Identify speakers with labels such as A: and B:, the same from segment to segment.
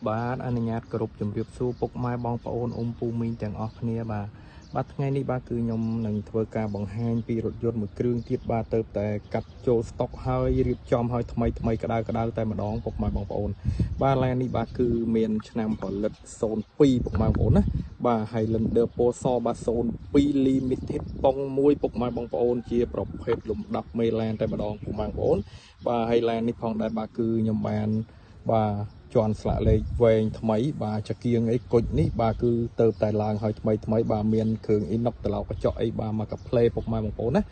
A: បាទអនុញ្ញាតគោរពជម្រាបសួរពុកម៉ែបងប្អូនអ៊ំពូមីងទាំងអស់គ្នាបាទបាទថ្ងៃនេះបាទគឺខ្ញុំនឹងធ្វើការបង្ហាញពីរថយន្តមួយគ្រឿងទៀតបាទទៅតែកាត់ចូលស្តុកហើយរៀបចំហើយថ្មីថ្មីក្តៅក្តៅតែម្ដងពុកម៉ែបងប្អូនបាទឡាននេះបាទគឺមានឆ្នាំផលិត02ពុកម៉ែបងប្អូនណាបាទ Highlander ពណ៌សបាទ02 Limited ប៉ុងមួយពុកម៉ែបងប្អូនជាប្រភេទលំដាប់មេឡានតែម្ដងពុកម៉ែបងប្អូនបាទហើយឡាននេះផងដែរបាទគឺខ្ញុំបានបាទជន់ស្លាកលេខវែងថ្មីបាទចកៀងអីគុជនេះបាទគឺទៅតែឡើងហើយថ្មីថ្មីបាទមានគ្រឿងអ៊ីណុកត្រឡោកកញ្ចក់អីបាទមកកាផ្លេពុកម៉ែបងប្អូនណា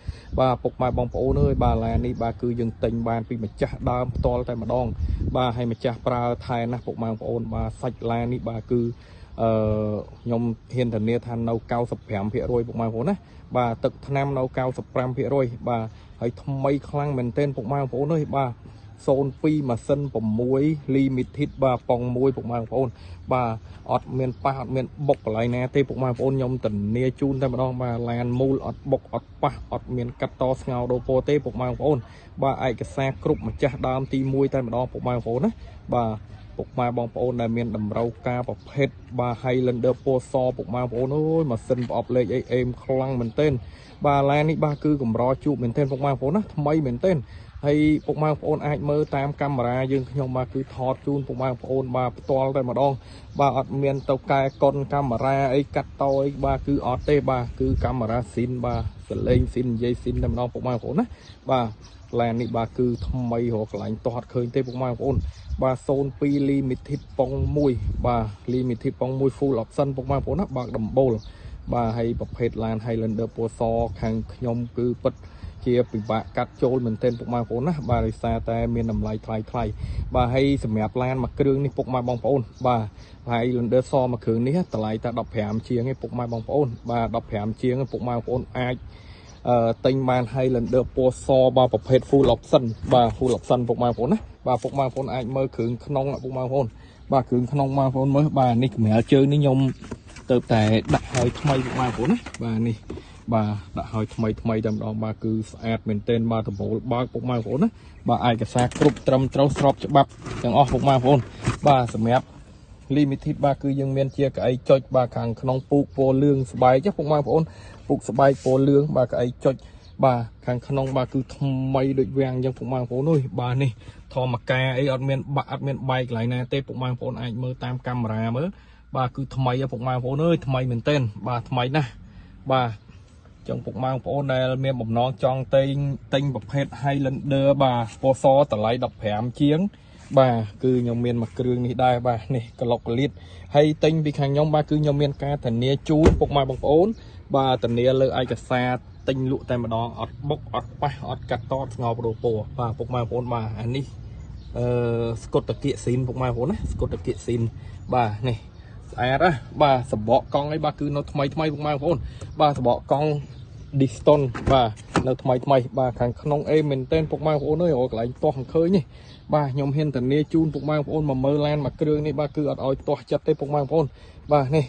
A: បាទពុកម៉ែបងប្អូនអើយបាទឡាននេះបាទគឺយើងទិញបានពីម្ចាស់ដើមផ្ទាល់តែម្ដងបាទហើយម្ចាស់ប្រើថែណាស់ពុកម៉ែបងប្អូនបាទសាច់ឡាននេះបាទគឺអឺខ្ញុំហ៊ានធានាថានៅ95%ពុកម៉ែបងប្អូនណាបាទទឹកថ្នាំនៅ95%បាទហើយថ្មីខ្លាំងមែនទែនពុកម៉ែបងប្អូនអើយបាទ02ម៉ាស៊ីន6 limited បាទប៉ុង1ពុកម៉ែបងប្អូនបាទអត់មានប៉ះអត់មានបុកកន្លែងណាទេពុកម៉ែបងប្អូនខ្ញុំធានាជូនតែម្ដងបាទឡានមូលអត់បុកអត់ប៉ះអត់មានកាត់តស្ងោដូរពោទេពុកម៉ែបងប្អូនបាទឯកសារគ្រប់ម្ចាស់ដើមទី1តែម្ដងពុកម៉ែបងប្អូនណាបាទពុកម៉ែបងប្អូនដែលមានតម្រូវការប្រភេទបាទ Highlander ពណ៌សពុកម៉ែបងប្អូនអើយម៉ាស៊ីនប្រអប់លេខអីអេមខ្លាំងមែនទែនបាទឡាននេះបាទគឺកម្រជួបមែនទែនពុកម៉ែបងប្អូនណាថ្មីមែនទែនហើយពុកម៉ែបងប្អូនអាចមើលតាមកាមេរ៉ាយើងខ្ញុំបាទគឺថតជូនពុកម៉ែបងប្អូនបាទផ្ទាល់តែម្ដងបាទអត់មានទៅកែកុនកាមេរ៉ាអីកាត់តអីបាទគឺអត់ទេបាទគឺកាមេរ៉ាស៊ីនបាទសលេងស៊ីននិយាយស៊ីនតែម្ដងពុកម៉ែបងប្អូនណាបាទឡាននេះបាទគឺថ្មីរកកន្លែងទាស់អត់ឃើញទេពុកម៉ែបងប្អូនបាទ02 limited ប៉ុង1បាទ limited ប៉ុង1 full option ពុកម៉ែបងប្អូនណាបើកដំបូលបាទហើយប្រភេទឡាន Highlander ពណ៌សខាងខ្ញុំគឺពិតជាពិបាកកាត់ចូលមែនទែនពុកម៉ែបងប្អូនណាបាទដោយសារតែមានតម្លៃថ្លៃថ្លៃបាទហើយសម្រាប់ឡានមួយគ្រឿងនេះពុកម៉ែបងប្អូនបាទ Highlander សមួយគ្រឿងនេះតម្លៃតែ15ជាងឯងពុកម៉ែបងប្អូនបាទ15ជាងពុកម៉ែបងប្អូនអាចទិញបាន Highlander ពណ៌សបាទប្រភេទ full option បាទ full option ពុកម៉ែបងប្អូនណាបាទពុកម៉ែបងប្អូនអាចមើលគ្រឿងក្នុងពុកម៉ែបងប្អូនបាទគ្រឿងក្នុងបងប្អូនមើលបាទនេះកម្រាលជើងនេះខ្ញុំទៅតែដាក់ឲ្យថ្មីពុកម៉ែបងប្អូនណាបាទនេះបាទដាក់ឲ្យថ្មីថ្មីតែម្ដងបាទគឺស្អាតមែនទែនបាទដំបូលបើកពុកម៉ែបងប្អូនណាបាទឯកសារគ្រប់ត្រឹមត្រូវស្របច្បាប់ទាំងអស់ពុកម៉ែបងប្អូនបាទសម្រាប់ limited បាទគឺយើងមានជាកៅអីចុចបាទខាងក្នុងពូកពណ៌លឿងស្បែកពុកម៉ែបងប្អូនពូកស្បែកពណ៌លឿងបាទកៅអីចុចបាទខាងក្នុងបាទគឺថ្មីដូចវាំងអញ្ចឹងពុកម៉ែបងប្អូនអើយបាទនេះធម្មការអីអត់មានបាក់អត់មានបែកកន្លែងណាទេពុកម៉ែបងប្អូនអាចមើលតាមកាមេរ៉ាមើលបាទគឺថ្មីពុកម៉ែបងប្អូនអើយថ្មីមែនទែនបាទថ្មីណាស់បាទចឹងពុកម៉ែបងប្អូនដែលមានបំណងចង់ទិញប្រភេទ Highlander បាទពណ៌សតម្លៃ15ជាងបាទគឺខ្ញុំមានមួយគ្រឿងនេះដែរបាទនេះក្លុកកលៀតហើយទិញពីខាងខ្ញុំបាទគឺខ្ញុំមានការធានាជូនពុកម៉ែបងប្អូនបាទធានាលើឯកសារទិញលក់តែម្ដងអត់បុកអត់ប៉ះអត់កាត់តស្ងោប្រូពោបាទពុកម៉ែបងប្អូនបាទអានេះអឺស្កុតតាគៀកស៊ីនពុកម៉ែបងប្អូនណាស្កុតតាគៀកស៊ីនបាទនេះស្អាតណាបាទសបកកង់អីបាទគឺនៅថ្មីថ្មីពុកម៉ែបងប្អូនបាទសបកកង់ Diston បាទនៅថ្មីថ្មីបាទខាងក្នុងអេមែនទែនពុកម៉ែបងប្អូនអើយកន្លែងទាស់មិនឃើញទេបាទខ្ញុំហ៊ានធានាជូនពុកម៉ែបងប្អូនមកមើលឡានមួយគ្រឿងនេះបាទគឺអត់ឲ្យទាស់ចិត្តទេពុកម៉ែបងប្អូនបាទនេះ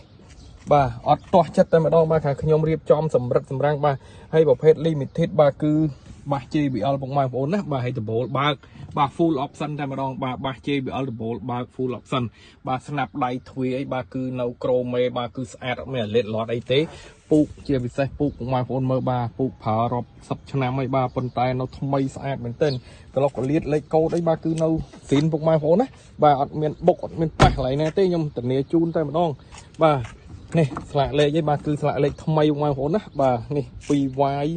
A: បាទអត់ទាស់ចិត្តតែម្ដងបាទខាងខ្ញុំរៀបចំសម្រិតសម្រាំងបាទហើយប្រភេទ limited បាទគឺបាស JBL ពុកម៉ែបងប្អូនណាបាទហើយដំបូលបើកបាទ full option តែម្ដងបាទបាស JBL ដំបូលបើក full option បាទស្នាប់ដៃទ្វារអីបាទគឺនៅក្រូមេបាទគឺស្អាតអត់មានលេតលាត់អីទេពូកជាពិសេសពូកពុកម៉ែបងប្អូនមើលបាទពូកប្រើរាប់សិបឆ្នាំហើយបាទប៉ុន្តែនៅថ្មីស្អាតមែនទែនកន្លុកកលៀតលេខកូដអីបាទគឺនៅស៊ីនពុកម៉ែបងប្អូនណាបាទអត់មានបុកអត់មានប៉ះកន្លែងណាទេខ្ញុំធានាជូនតែម្ដងបាទនេះស្លាកលេខអីបាទគឺស្លាកលេខថ្មីពុកម៉ែបងប្អូនណាបាទនេះ 2Y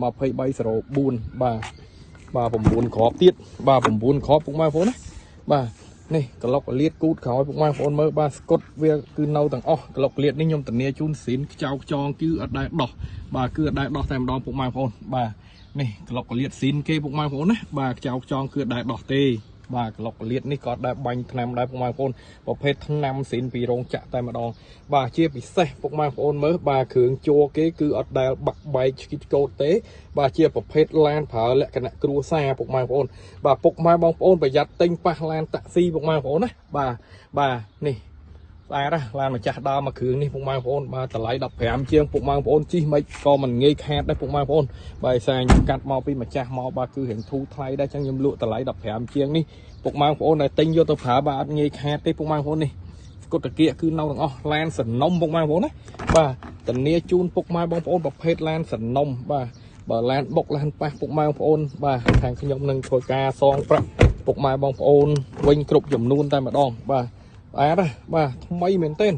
A: 2304បាទបាទ9គ្រាប់ទៀតបាទ9គ្រាប់ពុកម៉ែបងប្អូនណាបាទនេះក្លុកលៀតគូតក្រោយពុកម៉ែបងប្អូនមើលបាទស្គុតវាគឺនៅទាំងអស់ក្លុកលៀតនេះខ្ញុំធានាជូនស៊ីនខ្ចៅខ្ចងគឺអត់ដែលដោះបាទគឺអត់ដែលដោះតែម្ដងពុកម៉ែបងប្អូនបាទនេះក្លុកលៀតស៊ីនគេពុកម៉ែបងប្អូនណាបាទខ្ចៅខ្ចងគឺអត់ដែលដោះទេបាទក្លុកលៀតនេះក៏ដែលបាញ់ថ្នាំដែរពុកម៉ែបងប្អូនប្រភេទថ្នាំស៊ីនពីរោងចក្រតែម្ដងបាទជាពិសេសពុកម៉ែបងប្អូនមើលបាទគ្រឿងជួរគេគឺអត់ដែលបាក់បែកឆ្គិតកោតទេបាទជាប្រភេទឡានប្រើលក្ខណៈគ្រួសារពុកម៉ែបងប្អូនបាទពុកម៉ែបងប្អូនប្រយ័ត្នទិញប៉ះឡានតាក់ស៊ីពុកម៉ែបងប្អូនណាបាទបាទនេះ ស្អាតណាឡានម្ចាស់ដើមមួយគ្រឿងនេះពុកម៉ែបងប្អូនបាទតម្លៃ15ជាងពុកម៉ែបងប្អូនជិះមិនក៏មិនងាយខាតដែរពុកម៉ែបងប្អូនបាទឯសារខ្ញុំកាត់មកពីម្ចាស់មកបាទគឺរៀងធូរថ្លៃដែរចឹងខ្ញុំលក់តម្លៃ15ជាងនេះពុកម៉ែបងប្អូនដែលទិញយកទៅប្រើបាទអត់ងាយខាតទេពុកម៉ែបងប្អូននេះស្គុតតាគៀកគឺនៅទាំងអស់ឡានសនំពុកម៉ែបងប្អូនណាបាទធានាជូនពុកម៉ែបងប្អូនប្រភេទឡានសនំបាទបើឡានបុកឡានប៉ះពុកម៉ែបងប្អូនបាទខាងខ្ញុំនឹងធ្វើការសងប្រាក់ពុកម៉ែបងប្អូនវិញគ្រប់ចំនួនតែម្ដងបាទស្អាតណាបាទថ្មីមែនទែន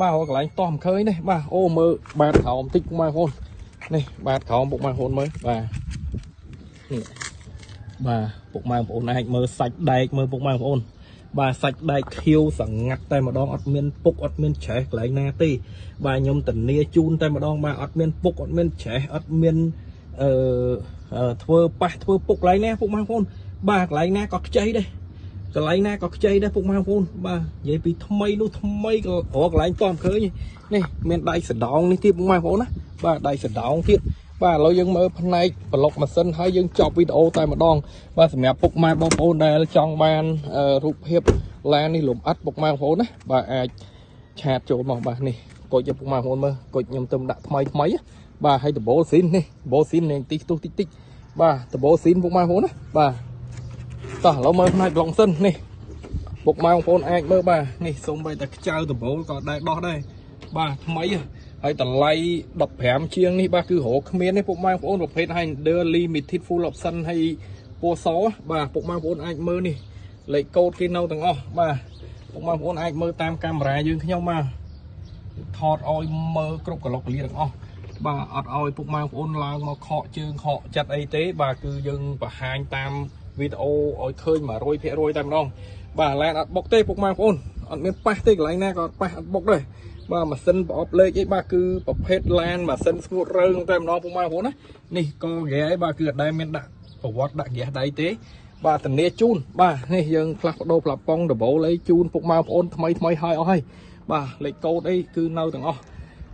A: បាទរកកន្លែងតោះមិនឃើញទេបាទអូមើលបាតក្រោមតិចពុកម៉ែបងប្អូននេះបាតក្រោមពុកម៉ែបងប្អូនមើលបាទនេះបាទពុកម៉ែបងប្អូនអាចមើលសាច់ដែកមើលពុកម៉ែបងប្អូនបាទសាច់ដែកខៀវសងាត់តែម្ដងអត់មានពុកអត់មានច្រេះកន្លែងណាទេបាទខ្ញុំធានាជូនតែម្ដងបាទអត់មានពុកអត់មានច្រេះអត់មានអឺធ្វើប៉ះធ្វើពុកកន្លែងណាពុកម៉ែបងប្អូនបាទកន្លែងណាក៏ខ្ចីដែរកន្លែងណាក៏ខ្ចីដែរពុកម៉ែបងប្អូនបាទនិយាយពីថ្មីនោះថ្មីក៏រកកន្លែងតោះមិនឃើញនេះមានដៃសដោងនេះទៀតពុកម៉ែបងប្អូនណាបាទដៃសដោងទៀតបាទឥឡូវយើងមើលផ្នែកប្លុកម៉ាស៊ីនហើយយើងចប់វីដេអូតែម្ដងបាទសម្រាប់ពុកម៉ែបងប្អូនដែលចង់បានរូបភាពឡាននេះលំអិតពុកម៉ែបងប្អូនណាបាទអាច chat ចូលមកបាទនេះគុជពុកម៉ែបងប្អូនមើលគុជខ្ញុំទៅដាក់ថ្មីថ្មីបាទហើយដបូលស៊ីននេះដបូលស៊ីននេះទីខ្ទុះតិចតិចបាទដបូលស៊ីនពុកម៉ែបងប្អូនណាបាទតោះឥឡូវមើលផ្នែកប្លុកម៉ាស៊ីននេះពុកម៉ែបងប្អូនអាចមើលបាទនេះសូម្បីតែខ្ចៅដបូលក៏ដែរដោះដែរបាទថ្មីហើយតម្លៃ15ជាងនេះបាទគឺរកគ្មានទេពុកម៉ែបងប្អូនប្រភេទ Highlander Limited Full Option ហើយពណ៌សបាទពុកម៉ែបងប្អូនអាចមើលនេះលេខកូដគេនៅទាំងអស់បាទពុកម៉ែបងប្អូនអាចមើលតាមកាមេរ៉ាយើងខ្ញុំបាទថតឲ្យមើលគ្រប់កលុកកលៀទាំងអស់បាទអត់ឲ្យពុកម៉ែបងប្អូនឡើងមកខកជើងខកចិត្តអីទេបាទគឺយើងបង្ហាញតាមវីដេអូឲ្យឃើញ100%តែម្ដងបាទឡានអត់បុកទេពុកម៉ែបងប្អូនអត់មានប៉ះទេកន្លែងណាក៏អត់ប៉ះអត់បុកដែរបាទម៉ាស៊ីនប្រអប់លេខអីបាទគឺប្រភេទឡានម៉ាស៊ីនស្ងួតរើងតែម្ដងពុកម៉ែបងប្អូនណានេះកហ្គាអីបាទគឺអត់ដែលមានដាក់ប្រវត្តិដាក់ហ្គាសដៃទេបាទធានាជូនបាទនេះយើងផ្លាស់ប្ដូរផ្លាប៉ុងដបូលអីជូនពុកម៉ែបងប្អូនថ្មីថ្មីហើយអស់ហើយបាទលេខកូដអីគឺនៅទាំងអស់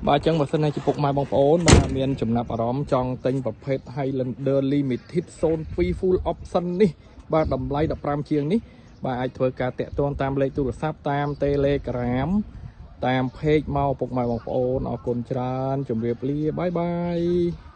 A: បាទអញ្ចឹងបើសិនជាពុកម៉ែបងប្អូនបាទមានចំណាប់អារម្មណ៍ចង់ទិញប្រភេទ Highlander Limited 02 Full Option នេះបាទតម្លៃ15ជាងនេះបាទអាចធ្វើការតាក់ទងតាមលេខទូរស័ព្ទតាម Telegram តាម page មកពុកម៉ែបងប្អូនអរគុណច្រើនជម្រាបលា bye bye។